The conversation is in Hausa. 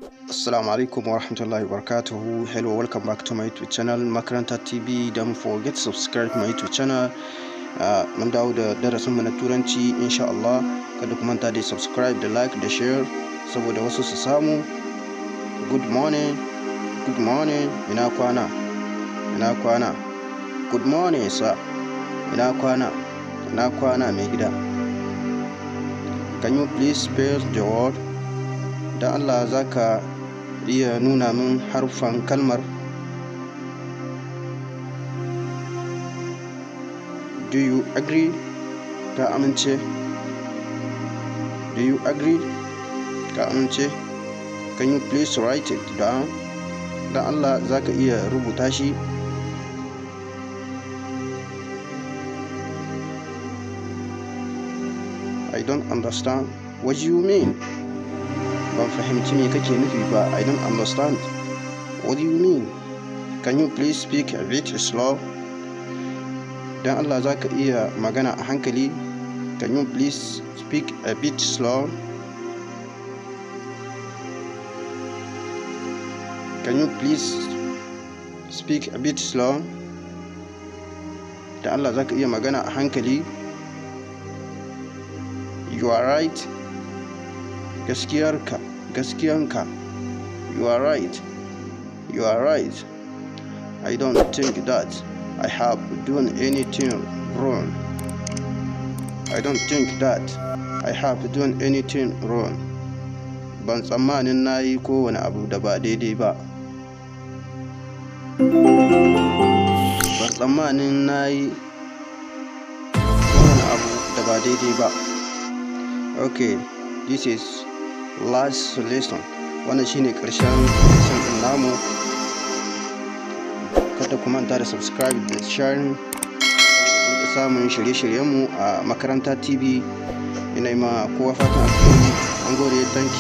Assalamu alaikum wa rahmatullahi wa barakatuhu. Hello, welcome back to my YouTube channel, Makaranta TV. Don't forget to subscribe my YouTube channel. Mun dawo da darasinmu na Turanci, insha Allah. Kada ku manta da subscribe da like da share saboda wasu su samu. Good morning, good morning, ina kwana, ina kwana. Good morning, sir, ina kwana, ina kwana, mai gida. Can you please spell the word? Don Allah, za ka iya nuna min haruffan kalmar? Do you agree? Ka amince? Do you agree? Ka amince? Can you please write it down? Don Allah, za ka iya rubuta shi? I don't understand. What do you mean? Ban fahimci me kake nufi ba. I don't understand. What do you mean? Can you please speak a bit slow? Don Allah, za ka iya magana a hankali? Can you please speak a bit slow? Can you please speak a bit slow? Don Allah, za ka iya magana a hankali? You are right. Gaskiyarka, gaskiyanka. You are right. You are right. I don't think that I have done anything wrong. I don't think that I have done anything wrong. Ban tsammanin na yi kowane abu da ba daidai ba. Ban tsammanin na yi kowane abu da ba daidai ba. Okay, this is last lesson. Wannan shine ƙarshen lesson ɗin namu. Kada ku manta da subscribe da sharing saboda samun shirye-shiryenmu a Makaranta TV. Ina yi ma kowa fatan alheri. An gode, thank you.